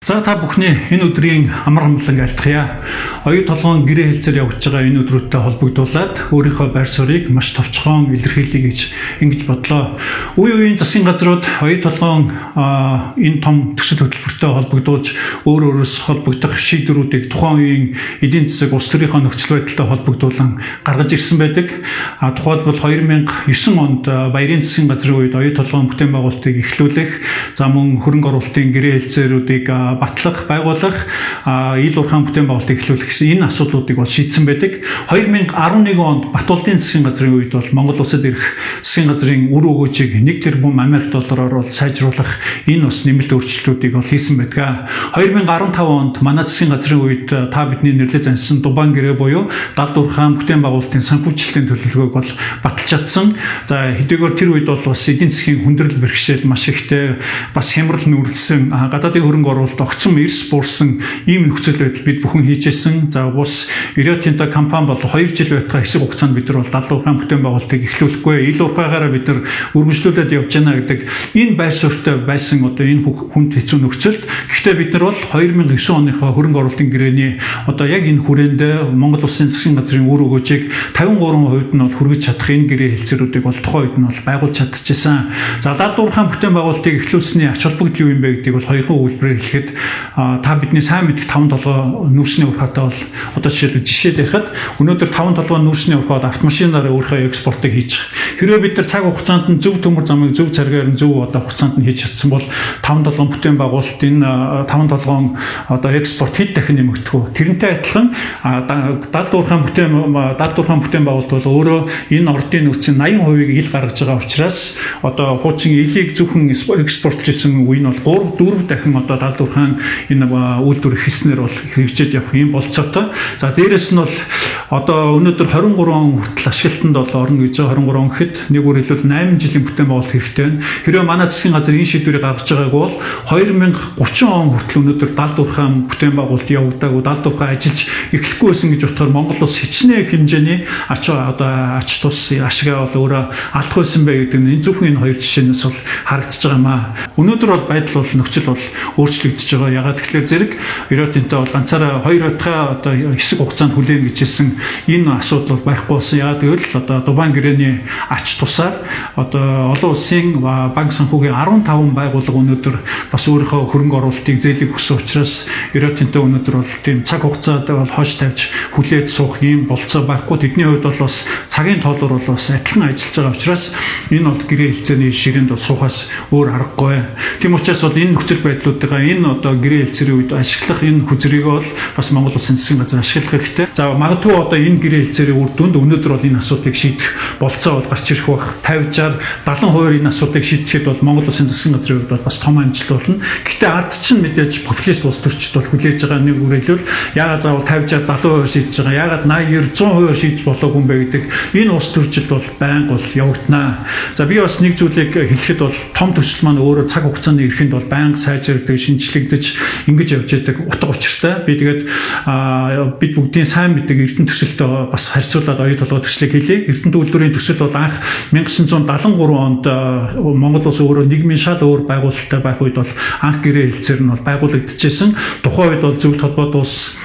За, та бүхний энэ өдрийн амар амгалан айлтгая. Оюу толгоон гэрээ хэлцээр явагдаж байгаа энэ өдрүүдтэй холбогдуулаад өөрийнхөө байр суурийг маш товчхон илэрхийлье гэж ингэж бодлоо. Үе үеийн засгийн газрууд оюу толгоон энэ том төсөл хөтөлбөртэй холбогдуулж өөр өөрөөс холбогдох шийдвэрүүдийг тухайн үеийн эдийн засаг, улс төрийнхөө нөхцөл байдалтай холбогдуулан гаргаж ирсэн байдаг. А тухайлбал 2009 онд Баярын засгийн газрын үед оюу толгоон бүтээн байгуулалтыг эхлүүлэх, за мөн хөрөнгө оруулалтын гэрээ хэлцээрүүдийг батлах, байгуулах, ил уурхайн бүтээн байгуулалтыг эхлүүлэх гэсэн энэ асуудлуудыг бол шийдсэн байдаг. 2011 онд Батулдын засгийн газрын үед бол Монгол улсад ирэх засгийн газрын үр өгөөжийг 1 тэрбум Америк доллараар бол сайжруулах энэ бас нэмэлт өөрчлөлтүүдийг бол хийсэн байдаг. 2015 онд манай засгийн газрын үед та бидний нэрлэж заншсан Дубаан гэрээ буюу далд уурхайн бүтээн байгуулалтын санхүүжилтийн төлөвлөгөөг бол баталж чадсан. За, хэдийгээр тэр үед бол бас эдийн засгийн хүндрэл бэрхшээл маш ихтэй, бас хямрал нүүрлсэн, гадаадын хөрөнгө оруулалт огцом эрс буурсан ийм нөхцөл байдал бид бүхэн хийж байсан. За, бус Rio Tinto компани бол 2 жил байтугай хэсэг хугацаанд бид нар бол далд уурхайн бүтээн байгуулалтыг эхлүүлэхгүй, ил уурхайгаараа бид нар үргэлжлүүлээд явж байна гэдэг энэ байр суурьтай байсан одоо энэ хүнд хэцүү нөхцөлд, гэхдээ бид нар бол 2009 оныхоо хөрөнгө оруулалтын гэрээний одоо яг энэ хүрээндээ Монгол улсын засгийн газрын үр өгөөжийг 53% нь бол хүргэж чадах энэ гэрээ хэлцээрүүдийг бол тухайн үед нь бол байгуулж чадчихсан. За, далд уурхайн бүтээн байгуулалтыг эхлүүлсэний ач холбогдол юу юм бэ гэдгийг бол хоёрхан өгүүлбэрээр хэлэхэд, та бидний сайн мэдэх таван толгой нүүрсний уурхайтай бол одоо жишээлбэл жишээд ярихад өнөөдөр таван толгой нүүрсний уурхай бол автомашинаараа өөрийнхөө экспортыг хийж. Хэрвээ бид нар цаг хугацаанд нь зөв төмөр замыг зөв цагаар нь зөв одоо хугацаанд нь хийж чадсан бол таван толгойн бүтээн байгуулалт, энэ таван толгоон одоо экспорт хэд дахин нэмэгдэх вэ? Тэрнтэй адилхан далд уурхайн бүтээн байгуулалт бол өөрөө энэ ордын нөөцийн 80%-ийг ил гаргаж байгаа учраас одоо хуучин илийг зөвхөн экспортлж исэн үе нь бол 3 4 дахин одоо далд уурхайн энэ үйлдвэр хийснээр бол хэрэгжиж явах юм болцоотой. За, дээрэс нь бол одоо өнөөдөр 23 он хүртэл ашиглалтанд бол орно гэж байгаа. 23 он гэхэд нэг үгээр хэлбэл 8 жилийн бүтээн байгуулалт хэрэгтэй байна. Хэрвээ манай засгийн газар энэ шийдвэрийг гаргаж байгааг бол 2030 он хүртэл өнөөдөр далд уурхайн бүтээн байгуулалт явагдаагүй, далд уурхай ажиллаж эхлэхгүй байсан гэж бодохоор Монгол улс хичнээн хэмжээний ач одоо ач тус ашигаа бол өөрөө алдах байсан бэ гэдэг нь энэ зөвхөн энэ хоёр жишээнээс бол харагдаж байгаа юм аа. Өнөөдөр бол байдал бол нөхцөл бол өөрчлөгдөж байгаа. Яагаад тэгэхээр зэрэг Rio Tinto бол ганцаараа хоёр удаа одоо хэсэг хугацаанд хүлээн гэж хэлсэн энэ асуудал бол байхгүй болсон. Яагаад гэвэл одоо Дубайн гэрээний ач тусаар одоо олон улсын банк санхүүгийн 15 байгууллага өнөөдөр бас өөрийнхөө хөрөнгө оруулалтыг, зээлийг өгсөн учраас Rio Tinto өнөөдөр бол тийм цаг хугацаад бол хойш тавьж хүлээж суух ийм болцоо байхгүй. Тэдний хувьд бол бас цагийн тоолоор бол бас адилхан ажиллаж байгаа учраас энэ бол гэрээ хэлцээний ширээнд бол суухаас өөр аргагүй. Тийм учраас бол энэ нөхцөл байдлуудыгаа, энэ одоо гэрээ хэлцээрийн үед ашиглах энэ хүзрийг бол бас Монгол улсын засгийн газар ашиглах хэрэгтэй. За, магадгүй одоо энэ гэрээ хэлцээрийн үр дүнд өнөөдөр бол энэ асуудлыг шийдэх болцоо бол гарч ирэх байх. 50, 60, 70% энэ асуудлыг шийдэхэд бол Монгол улсын засгийн газрын хувьд бол бас том амжилт болно. Гэхдээ ард чинь мэдээж популист улс төрчид бол хүлээж байгаа, нэг үгээр хэлбэл яагаад заавал 50, 60, 70% шийдэж байгаа, яагаад 80, 90, 100% шийдэж болоогүй юм бэ гэдэг энэ улс төрчид бол байнга бол явагдана. За, би бас нэг зүйлийг хэлэхэд бол том төсөл маань өөрөө цаг хугацааны эрхэнд бол байнга сайжирдаг, шинжлэгдэж ингэж явж байдаг утга учиртай. Би тэгээд бид бүгдийн сайн мэддэг Эрдэнэ төсөлтөө бас харьцуулаад оюу толгой төслийг хэлье. Эрдэнэ үйлдвэрийн төсөл бол анх 1973 онд Монгол улс өөрөө нийгмийн шал өөр байгуулалттай байх үед бол анх гэрээ хэлцээр нь бол байгуулагдчихсэн. Тухайн үед бол зөвлөлт холбоот улс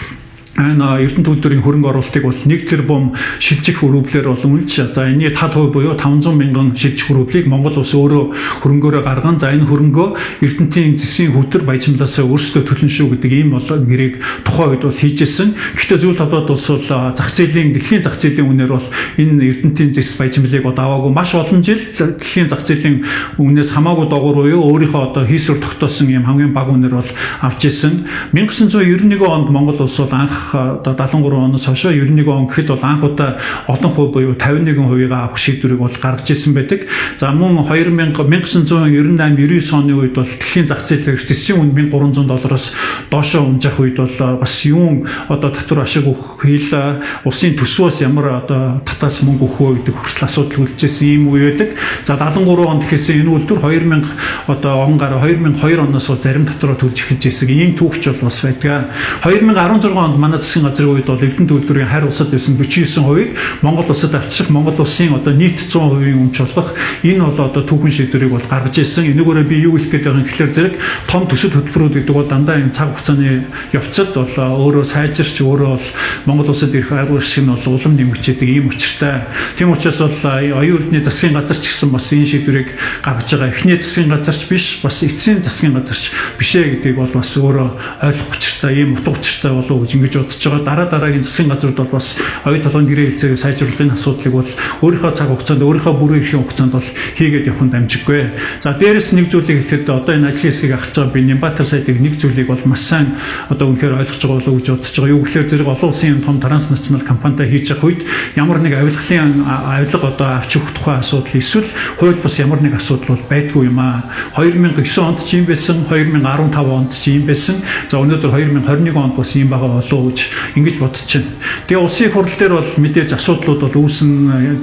энэ Эрдэнэ үйлдвэрийн хөрөнгө оруулалтыг бол 1 тэрбум шилжих рублээр бол үнэлж, за, энэний тал хувь буюу 500 мянган шилжих рублийг Монгол улс өөрөө хөрөнгөөрөө гарган, за, энэ хөрөнгөө Эрдэнэтийн зэсийн хүтэр баяжмалаас өөрсдөө төлнө шүү гэдэг ийм бол гэрээг тухайн үед бол хийжсэн. Гэхдээ зөвлөлт холбоот улс бол зах зээлийн, дэлхийн зах зээлийн үнээр бол энэ Эрдэнэтийн зэс баяжмалыг бол аваагүй, маш олон жил дэлхийн зах зээлийн үнээс хамаагүй доогуур буюу өөрийнхөө одоо хийсвэр тогтоосон юм хамгийн бага үнээр бол авч исэн. 1991 онд Монгол улс бол анх одоо 73 оноос хойш 91 он гэхэд бол анх удаа олон хувь буюу 51%-ийг авах шийдвэрийг бол гаргаж ирсэн байдаг. За, мөн 2000 1998 99 оны үед бол дэлхийн зах зээлээр зэсийн үн 1300 доллароос доошоо унжах үед бол бас юун одоо татвар ашиг өгөх хэл, улсын төсвөөс ямар одоо татаас мөнгө өгөх вэ гэдэг хүртэл асуудал үлджсэн ийм үе байдаг. За, 73 онд эхэлсэн энэ үйлдвэр 2000 одоо он гараа 2002 оноос зарим татвараа төлж эхэлж байсан ийм түүхч бол бас байдаг. 2016 онд манай Манай засгийн газрын үед бол Эрдэнэ үйлдвэрийн харь улсад байсан 49%-ийг Монгол улсад авчрах, Монгол улсын одоо нийт 100% өмч болгох энэ бол одоо түүхэн шийдвэрийг бол гаргаж ирсэн. Энүүгээрээ би юу хэлэх гээд байгаа юм гэхээр зэрэг том төсөл хөтөлбөрүүд гэдэг бол дандаа юм цаг хугацааны явцад бол өөрөө сайжирч, өөрөө бол Монгол улсад ирэх арга барил нь бол улам нэмэгдэж ийм учиртай. Тийм учраас бол оюун эрдэнэ засгийн газар ч гэсэн бас энэ шийдвэрийг гаргаж байгаа. Эхний засгийн газарч биш, бас эцсийн засгийн газарч биш ээ гэдгийг бол бас өөрөө ойлгох учиртай, ийм утга учиртай болов уу гэж ингэж бодож байгаа. Дараа дараагийн засгийн газрууд бол бас оюун толгойн гэрээ хэлцээг сайжруулахын асуудлыг бол өөрийнхөө цаг хугацаанд, өөрийнхөө бүрэн эрхийн хугацаанд бол хийгээд явах нь дамжиггүй. За, дээрэс нэг зүйлийг хэлэхэд одоо энэ ажлын хэсгийг авч байгаа би Нямбатар сайдыг нэг зүйлийг бол маш сайн одоо үнэхээр ойлгож байгаа болов уу гэж бодож байгаа. Юу гэхээр зэрэг олон улсын том транснационал компанитай хийж явах үед ямар нэг авилгалын авилга одоо авч өгөх тухай асуудал эсвэл хууль бус ямар нэг асуудал бол байдгүй юм аа. 2009 онд ч юм байсан, 2015 онд ч юм байсан. За, өнөөдөр 2021 онд бас юм байгаа болов уу гэж ингэж бодож байна. Тэгээ улсын хурал дээр бол мэдээж асуудлууд бол үүсэн,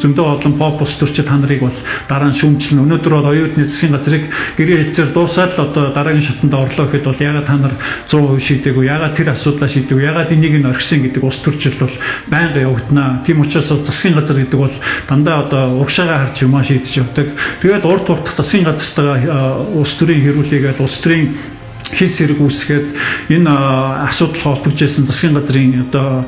зөндөө олон поп ус төрчид та нарыг бол дараа нь шүүмжлэн. Өнөөдөр бол оюун эрдэнэ засгийн газрыг гэрээ хэлцээр дуусаад л одоо дараагийн шатанд орлоо гэхэд бол ягаад та нар 100% шийдээгүй, ягаад тэр асуудлаа шийдээгүй, ягаад энийг нь орхисон гэдэг улс төрчид бол байнга явагдана. Тийм учраас засгийн газар гэдэг бол дандаа одоо урагшаагаа харж юмаа шийдэж явдаг. Тэгэл урд урдах засгийн газартайгаа улс төрийн хэрүүлээгээл улс төрийн хил сэрэг үүсгээд энэ асуудал холбогдож байсан засгийн газрын одоо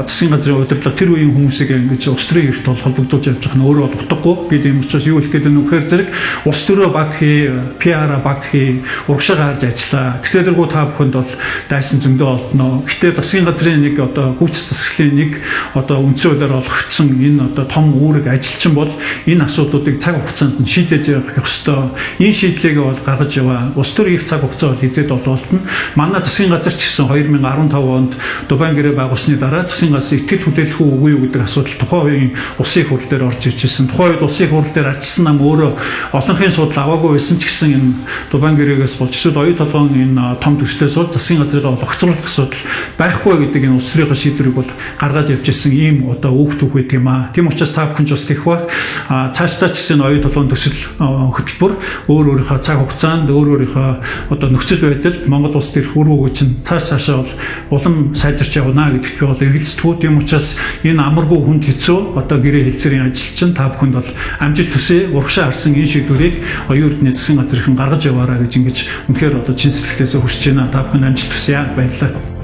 засгийн газрын удирдлага тэр үеийн хүмүүсийг ингэж улс төрийн эрхт бол холбогдуулж явж байгаа нь өөрөө бол утгагүй. Би тийм учраас юу хэлэх гээд байна вэ гэхээр зэрэг улс төрөө баг хий, PR-а баг хий, урагшаага харж ажиллаа. Тэгэхээр тэргүй та бүхэнд бол дайсан зөндөө олдно. Гэтэ засгийн газрын нэг одоо гүйцэтгэх засаглалын нэг одоо үндсэн хуулиар олгогдсон энэ одоо том үүрэг ажилчин бол энэ асуудлуудыг цаг хугацаанд нь шийдэж явах ёстой. Энэ шийдлийг бол гаргаж яваа. Улс төр их цаг хугацаа бол хизээд бололтно. Манай засгийн газар ч гэсэн 2015 онд Дубайн гэрээ байгуулсны дараа засгийн газар итгэл хүлээлэх үү үгүй юу гэдэг асуудал тухайн үеийн улсын их хурл дээр орж ирж байсан. Тухайн үед улсын их хурл дээр арчсан нам өөрөө олонхын судал аваагүй байсан ч гэсэн энэ Дубайн гэрээгээс болж эсвэл оюу толгойн энэ том төслөөс бол засгийн газрыг олгоцруулах асуудал байхгүй гэдэг энэ улс төрийн шийдвэрийг бол гаргаад явж ирсэн ийм одоо үүх түүх байдаг юм аа. Тийм учраас та бүхэн ч бас тех байх. Цаашдаа ч гэсэн оюу толгойн төсөл хөтөлбөр өөр өөрийнхөө цаг хугацаанд, өөр өөрийнхөө одоо нөхцөл байдалд Монгол улс төрх үр өгөөж чинь цааш цаашаа бол улам сайжирч явна гэдэгт би бол эргэлздэг. Тийм учраас энэ амаргүй хүнд хэцүү одоо гэрээ хэлцээрийн ажил чинь та бүхэнд бол амжилт хүсье. Урагшаа харсан энэ шийдвэрийг оюун эрдэнэ засгийн газрынхан гаргаж яваарай гэж ингэж үнэхээр одоо чин сэтгэлээсээ хүсэж байна. Та бүхэнд амжилт хүсье. Баярлалаа.